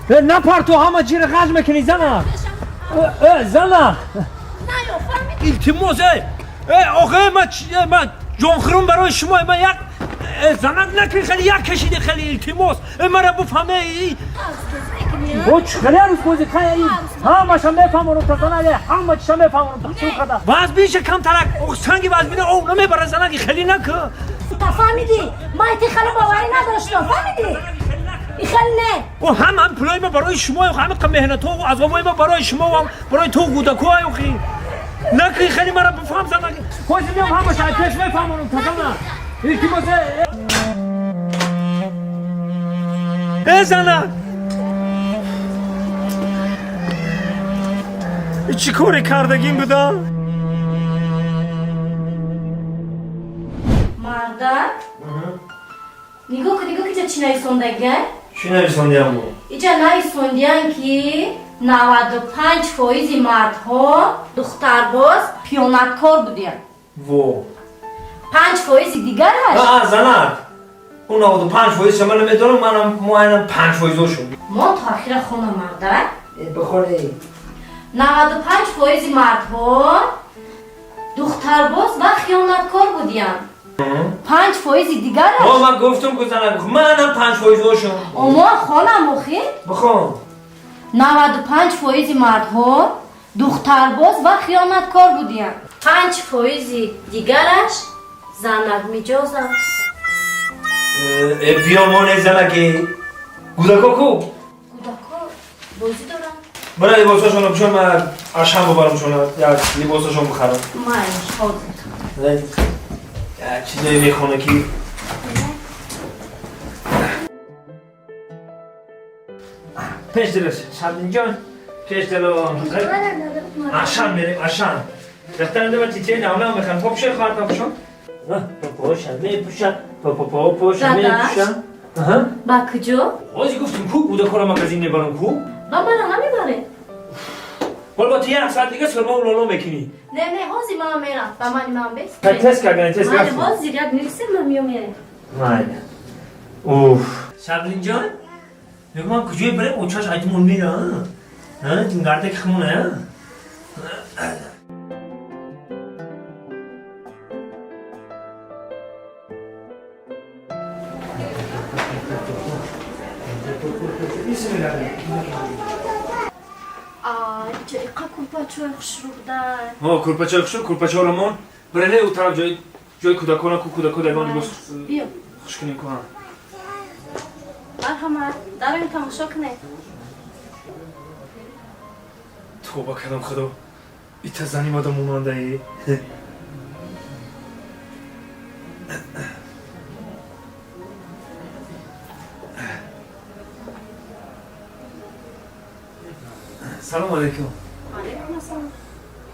Напар, ту ҳама чиро ғаж мекунӣ, зана. Зана. Илтимос, охе, ман ҷонхӯрум барои шумо, ман як занак накунӣ, хеле як кашиди, хеле илтимос, мара буфаҳме. Хеле арӯсбозӣ, ҳамаша мефаҳмонам, та зана, ҳама чиша мефаҳмонам. Тақсир када вазбиша камтарак, санги вазбина ов намебара, занаки, хеле наку. Та фаҳмидӣ, ман ти хеле боварӣ надоштам, фаҳмидӣ? Ихел не. О, ҳам пулои ма барои шумо, ҳама меҳнатҳо, азобои ма барои шумо, барои ту кӯдако. Охи, накунӣ, хеле мара бифаҳм, занаки. Ҳозир меом, ҳамаша пеш мефаҳмонам, та зана, илтимос. Э, зана, чӣ коре кардагим буда? Мардак, нигоҳ кун, нигоҳ, иҷа чӣ нависондагиай. Чӣ нависондиям? Бо иҷа нависондиян, ки 95% мардҳо духтарбоз, хиёнаткор будиянд. Во. 5% дигараш. Занак, ӯ 95%-ша ман намедонам, манам муайянам 5%-ошум. Мо то ахира хона, мардак. Бихоне. 95% мардҳо духтарбоз ва хиёнаткор будиянд, 5% дигараш. О, ман гуфтам ку, занак, манам 5%-ошум. Омо хонам, охи. Бихон. 95% мардҳо духтарбоз ва хиёнаткор будиянд, 5% дигараш занакмиҷоз аст. Биёмоне, занаки, кӯдако ку? Кӯдако бозӣ доранд. Бара, либосашонро пӯшон, ман ашам бубарамшона, як либосашон бихарам. Майш, ҳозир. Як чизое мехона ки пеш дилаш, Шабдинҷон, пеш дило. Ашам мерем, ашам дахтаранда титяи навнав мехарам. Попушай, хоҳар, папушон, папоша мепуша, папопоша мепуша. Ба куҷо? Ҳозир гуфтем ку, кӯдакора магазин мебарам ку. Ба мана намебаред? Ҳол ба ту як соат дига сурмау лоло мекунӣ. Не, не, ҳозир ман мерам, ба мани ман бес. Тест кардани, тест. Рафтем, ҳозир як мирсем, ман миём, мерем. Майли. Уф, Шаблинҷон, мегӯ, ман куҷое барем, очаш айтимон мера ҷингарда ки хмона. Иқа курпачои хушрӯ будай. Курпачои хушрӯ, курпачоро мон биреле ӯ тараф, ҷои кӯдакона ку, кӯдако дагон либос биё хуш кунем ку. Марҳамат, дароем, тамошо кунед. Тоба кардам, худо, ита зани мада монандаи. Салому алейкум. Алейкум ассалом.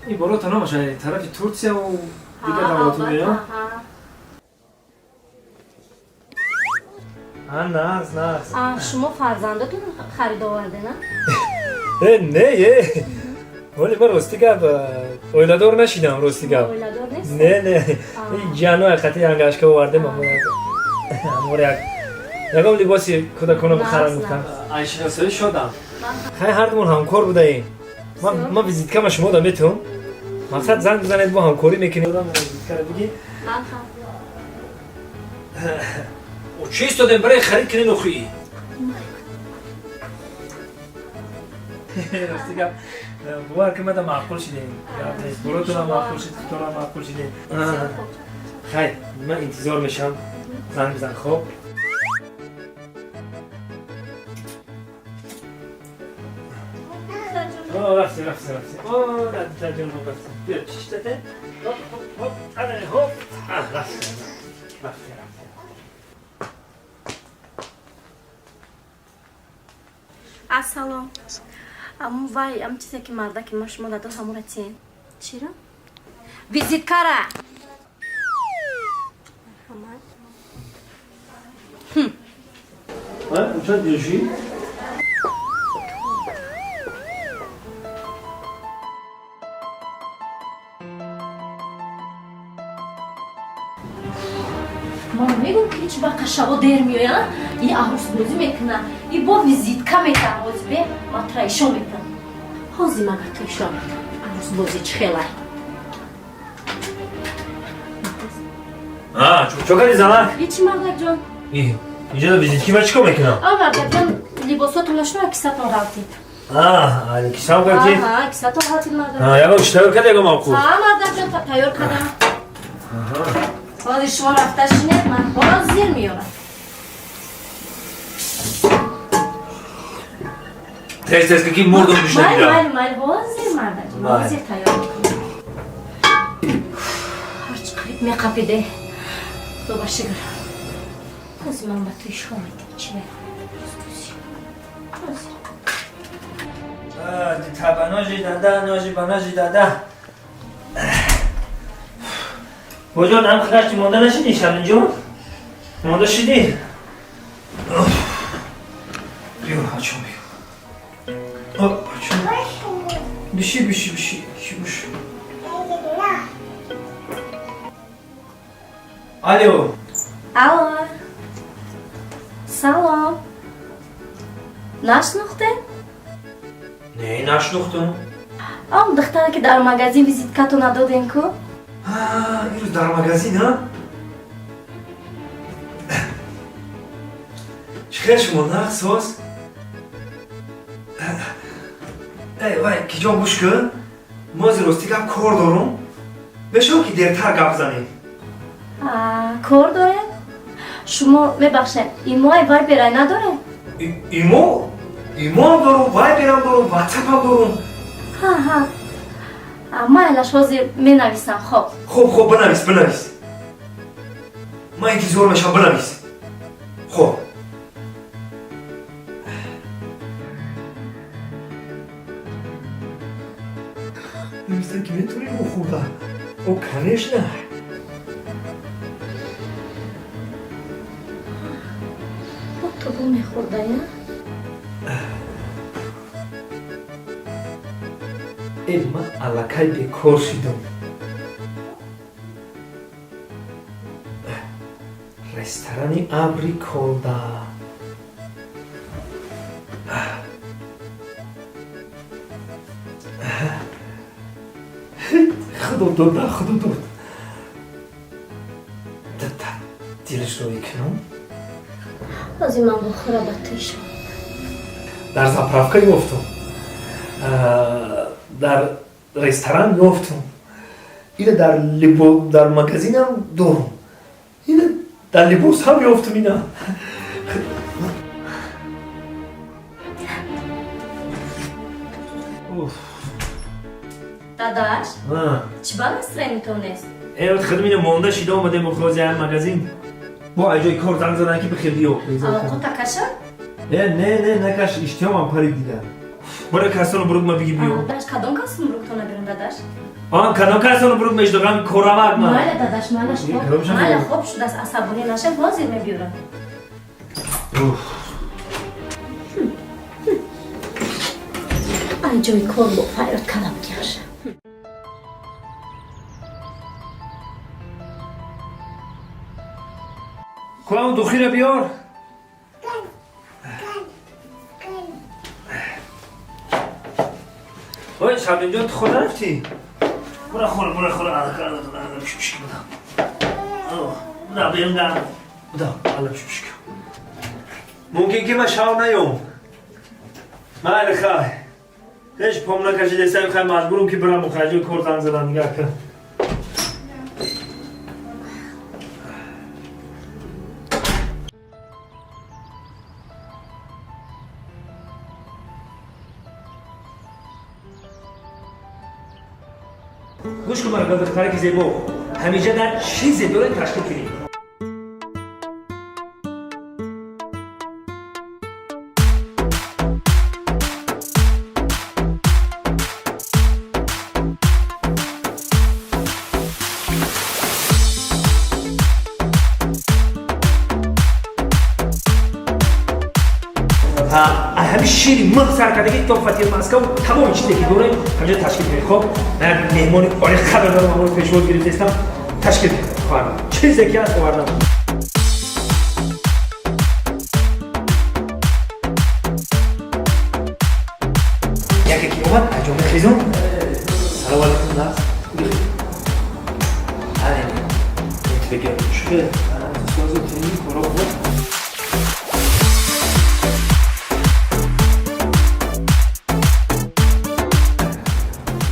Ин болото намаша тарафи Турсияву дигар давлату меё? Нағз, нағз. Шумо фарзандотон харид овардена? Э, не, е, вале ман, рости гап, оиладор нашидам, рости гап. Оиладор нест? Не, не, ҷано қати ангашка овардем, амор як ягон либоси кӯдакона бихарам гуфтам. Айшиносоӣ шодам. Хай, ҳардумон ҳамкор будаем. Ман визиткама шумо да метавон, мақсад, занг бизанед, мо ҳамкорӣ мекунем. Визиткара бигӣ. Чӣ истодем, барои харид кунем, охи? Рости гап, бовар ки, мада маъқул шидем, боротонам маъқул шид, худтонам маъқул шидем. Хай, ман интизор мешавам, занг бизан, хоб. Рафтем, рафтем, рафтем, ҷон, рафтем. Биё, чиштате, хоп, хоп, хоп, хоп, рафтем, рафтем, рафтем. Ассалом. Аму вай, ам чизе ки мардаки ма шумо дадод, ҳамура тиен. Чиро? Визиткара. Марҳамат. Ча диши? Ман мегӯм, ки ҳеҷ вақт шабо дер меояд. И арӯсбозӣ мекуна, и бо визитка метам, ҳозир бе ма тура ишон метам. Ҳозир мага ту ишон метам. Арӯсбозӣ чӣ хелай. Чо кардӣ, занак? Ҳечи, мардакҷон. Инҷо визитки ма чӣ кор мекунам? А, мардакҷон, либосотонро шумо кисатон ғалтид. Кисам ғалтид? Кисатон ғалтид, мардак. Ягон чӣ тайёр кард, ягон мавқул? Ҳа, мардакҷон, тайёр кардам. Ҳозир шумо рафта шинед, ман ҳозир меёрам. Тез тез ки мурдум гушнагира. Майли, майли, ҳозир, мардакҷон, ҳозир тайёр мекунам. Ҳарчи қариб меқапиде. Худо ба шукр. Ҳозир ман ба ту ишон медиҳам, чӣ ҳозир. Табаножи дада, ножи баножи дада. Боҷон, ҳам хашти монда нашидӣ, Шаминҷон? Монда шидӣ? Биё, ачо, биё. Ачо. Биши, биши, биши, биши, биши. Алло. Алло. Салом. Нашнохтем? Не, нашнохтам. Он духтаре ки дар магазин визиткато надодем ку? Ирӯз дар магазин, а? Чӣ хел шумо, нағз, соз? Эй, вай, киҷон, гӯш кун. Мо зи рости гап кор дорум. Мешавад ки дертар гап занем? Кор дорем? Шумо мебахшед, имои вайберай надорем? Имо? Имоам дорум, вайберам дорум, ватсапам дорум. Ҳа, ҳа. Майлаш, ҳозир менависам, хоб. Хоб, хоб, бинавис, бинавис. Ман интизор мешавам, бинавис. Хоб. Навистан ки метавонӣ ӯ хӯрда. О, конечно. Ту бу мехӯрдая? Э, ман аллакай бекор шидам. Ресторани Абри Колда. Худо дода, худо дод. Дилашро мекунам. Ҳозир ман бохӯра ба ту ишон. Дар заправка ёфтум. Дар ресторан ёфтум. Ина дар либо дар магазинам дорум. Ина дар либосам ёфтум ина. Уф. Дадаш? Чӣ ба настроениятон нест? Э, худам ина монда шида омадем охози ҳам магазин. Бо аҷои кор занг задан ки бихел биё. Алоқота каша? Э, не, не, накаш, иштиҳомам парид дига. Бора касону бурук ма биги биё. Дадаш, кадом касону буруктона бирам, дадаш? Он кадом касону бурук мешдоғам корамак ма. Майла, дадаш, майла, хоб. Майла, хоб шудааст, асабонӣ нашав, ҳозир мебиёрам. Уф. Ай ҷои кор бо фарёд кардам гиёша. Куам духира биёр. Ой, Шабинҷон, ту хона рафтӣ? Бура хӯр, бура хӯр, ала пишпишки будам. Буда, берунга. Буда, ала пишпишки. Мумкин ки ман шав наём. Майли, хай. Ҳеҷ пом накашидесам, хай маҷбурум ки бирам мухаҷир кор занг задан дигар ка. Гӯш кун маро, духтаре ки зебо. Ҳамеша дар чизе доред ташкил кунед. ҳамин шири мых сар кардаги то фатир Москав тамоми чизе ки дорем ҳамҷо ташкил кунед. Хоб, ман меҳмони оли хабар дорам, ҳаморо пешвоз гирифтаистам, ташкил хоҳам. Чизе ки ҳаст овардам. Яке ки омад, аҷо мехезон. Салом алейкум, нас. Бегем. Шуке, сози тренинг коро буд.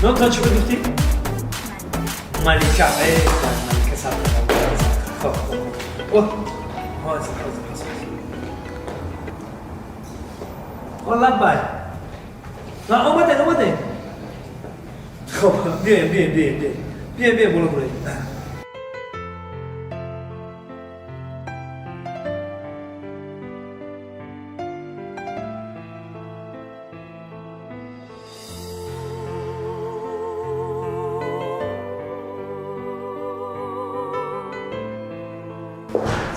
Номтон чӣ буд гуфтӣ? Малика. Малика, сабр. Хоб, хоб. О, ҳозир, ҳозир, ҳозир. О, лаббай. На, омаден, омаден. Хоб, биёем, биёем, биёем, биёем. Биёем, биёем, боло буроем.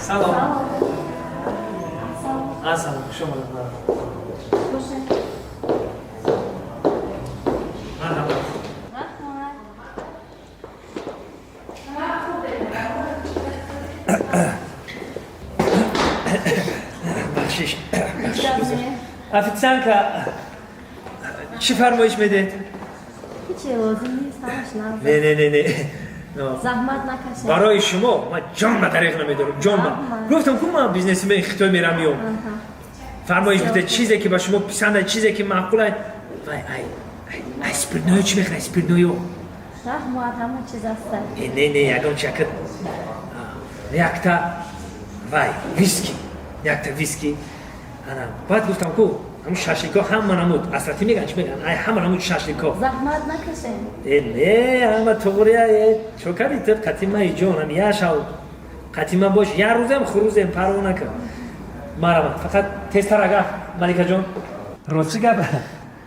Салом. Салом, хуш омадед. Марҳабо. Раҳмат. Бахшиш. Официантка, чӣ фармоиш медед? Ҳичи лозим нест, ҳамаш нағз. Не, не, не, не. Заҳмат накашед. Барои шумо ман ҷон ба тариқ намедорам, ҷон ба. Гуфтам ку ман бизнесмен, Хитой мерам, миём. Фармоиш бидед, чизе ки ба шумо писанд, чизе ки маъқул. Вай, ай, ай, спиртное чӣ мехӯред, спиртное? Раҳмат, ҳама чиз аста. Не, не, ягон чи ака, якта вай виски, якта виски. Ана, баъд гуфтам ку ҳамун шашлико ҳама намуд, ассорти меган, чӣ меган, ай, ҳама намуд шашлико. Заҳмат накашед. Э, не, ҳама туғрия. Э, чо кардӣ ту қатимаи ҷонам? Я шав қатима бош, я рӯзем хурӯзем, парво накун. Марама, фақат тезтар агар, Маликаҷон. Рости гап,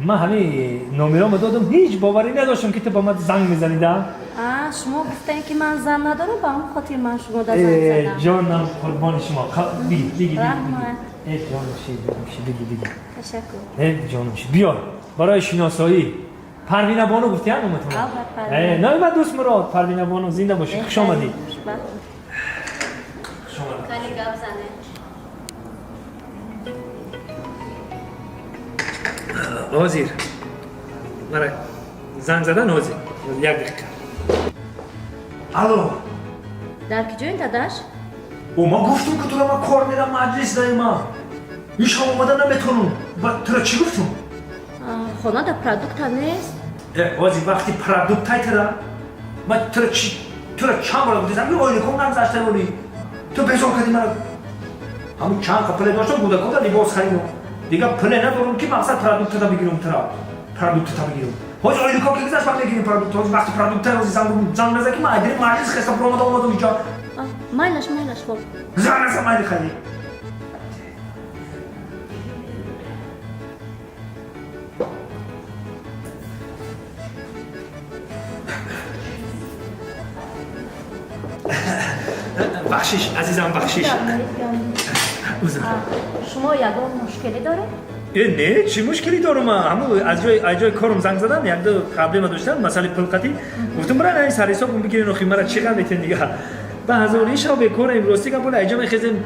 ман ҳамин номеромо додам, ҳеҷ боварӣ надоштам, ки ту ба ман занг мезанӣ да. А, шумо гуфтем, ки ман зан надорам, ба ҳамон хотир ман шумо да занг задам. Ҷонам, қурбони шумо. Биги, биги. Раҳмат. Э, ҷонам ши, ҷонам ши, биги, биги. Ташаккур. Э, ҷонам ши, биё, барои шиносоӣ. Парвина бону гуфти, ҳа, номатон? Албатта, Парвина. Э, номи ман Дӯст Мурод. Парвина бону, зинда бошед, хуш омадӣ. Хушбахт. Хуш омадӣ. Кани, гап занем. Ҳозир мара занг задан, ҳозир, як дақиқа. Алло. Дар куҷоин, дадаш? О, ман гуфтам, ки тура ман кор мерам, маҷлис даима, ишам омада наметонам. Ба тура чӣ гуфтам? Хона да продукта нест. Э, ҳозир вақти продуктай тура ман тура чӣ, тура чанд бора гуфтам, ки ойликом нагзашта боли, ту безор кардӣ мара. Ҳамун чанд қа пуле доштам, кӯдакода либос харидам, дигар пуле надорам, ки мақсад продуктата бигирам, тура продуктата бигирам. Ҳозир ойлико ки гузашт, ман мегирим продукт. Ҳозир вақти продукта, ҳозир занг наза, ки ман айдири маҷлис хеста буромада омадам иҷо. Майлаш, майлаш, хоб. Занг наза, майли, хайли. Бахшиш, азизам, бахшиш. Узр. Шумо ягон мушкилӣ доред? Э, не, чӣ мушкилӣ дорам? Ҳамун аз ҷои корум занг задан, якду проблема доштам, масъалаи пулқатӣ. Гуфтам, бира, ин сарҳисоб бигирен, охи мара чӣ ғам метен дига. Ба ҳазор ин шав бекорем, рости гап, бола айҷо мехезем.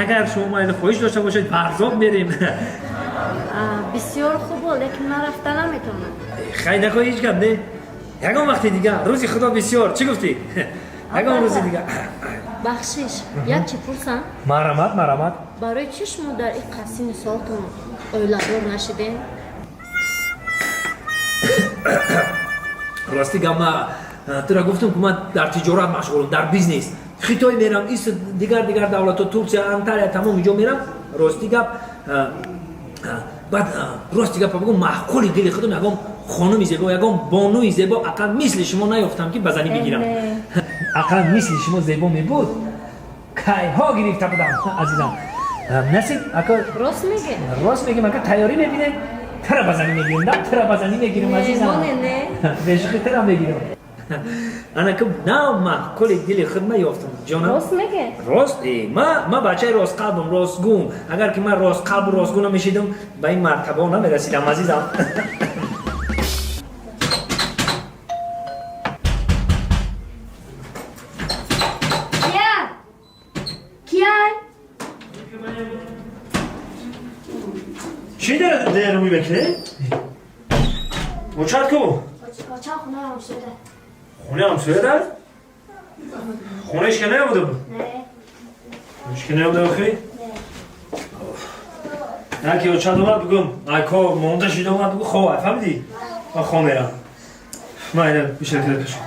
Агар шумо майли хоҳиш дошта бошед, Варзоб мерем. Бисёр хубо, лекин ман рафта наметавонам. Хай, нахоҳ, ҳеҷ гап не. Ягон вақти дига, рӯзи худо бисёр. Чӣ гуфтӣ? Ягон рӯзи дига. Бахшиш, як чӣ пурсам? Марҳамат, марҳамат. Барои чӣ шумо дар ин қасими солтон оиладор нашидем? Рости гап, ма тура гуфтам, ки ман дар тиҷорат машғулам, дар бизнес. Хитой мерам, ис дигар дигар давлатҳо, Турсия, Анталия, тамом иҷо мерам. Рости гап, баъд, рости гап бигӯм, маъқули дили худам ягон хонуми зебо, ягон бонуи зебо ақал мисли шумо наёфтам, ки ба занӣ бигирам. Ақал мисли шумо зебо мебуд, кайҳо гирифта будам, азизам. Насиб ака. Рост меге? Рост мегем, ака, тайёрӣ мебинем, тара ба занӣ мегирем, да, тара ба занӣ мегирем, азизам. Не. Бешухи тара мегирем. Ана ки на, маъқули дили худ ма ёфтам, ҷонам. Рост меге? Рост. Ма бачаи ростқалбам, ростгӯм. Агар ки ман ростқалбу ростгӯ намешидам, ба ин мартабао намерасидам, азизам. Кия, кияй? Чӣ дар рӯй мекунед? Очат ку? Оча хона ҳамсояда. Хонаи ҳамсояда? Хонаиш ки наёмада буд? Не. Иш ки наёмада охи? Не. На ки очат омад бугум, ай ко монда шида омад бугу хоб, ай фаҳмидӣ? Ман хоб мерам. Ман ина бишина кида пешон.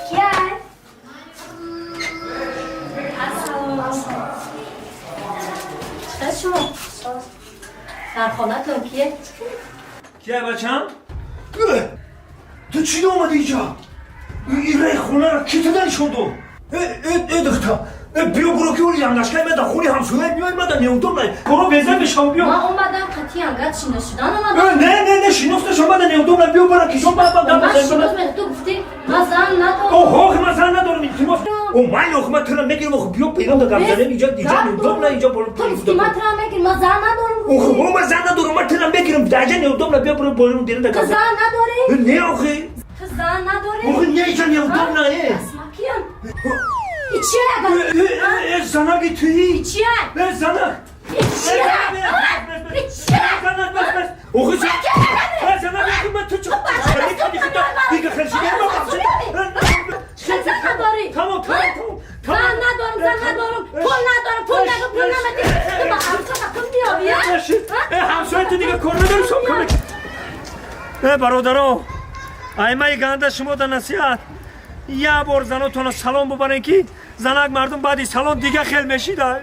Кияй? Ассалом. Чӣ шумо? Дар хонатон кие? Кияй бачам? Ту чӣ омадӣ инҷа? Ираи хонаро ки ту нишон дод? Э духта, биё буро ки оли ангашкаи ма дар хони ҳамсоя биёй, ма дар неудобно. Коро беза мешавам, биё. Ман омадам қатъи ангат шинос шудан омадам. Не, не, не, шинос нашам, ма дар неудобно, биё бара кишон ба ба Ман шинос мешавам, ту гуфтӣ ман зан надорам. Оҳо, ман зан надорам, илтимос. О, ман охи ман тура мегирам, охи биё берун да гап занем, инҷа инҷа неудобно, инҷа боло. Ту гуфтӣ ман тура мегирам, ман зан надорам. Охи, о, ман зан надорам, ман тура мегирам, дар инҷа неудобно, биё буро боло берун да Ту гап занем. зан надорӣ? Не, охи. Ту зан надорӣ? Охи, не, инҷа неудобно, э. Асмакиям. Ичия агар. Э, занаги туи. Ичия. Э, занак. Ичия. Ичия. Занак, бас, бас. Охи, э, занак, охи, ман ту чӣ? Дига хелшигар ма бахши. Зан надорӣ. Тамом, тамом, тамом. Зан надорам, зан надорам, пул надорам, пул надорам, пул намедиҳӣ. Ту ба ҳамсоя пул меёбӣ, а? Э, ҳамсоя ту дига кор надорӣ, сом кам. Э, бародаро, аймаи ганда шумо да насиҳат. Я бор занотонро салом бубарен ки занак мардум баъди салом дига хел мешида.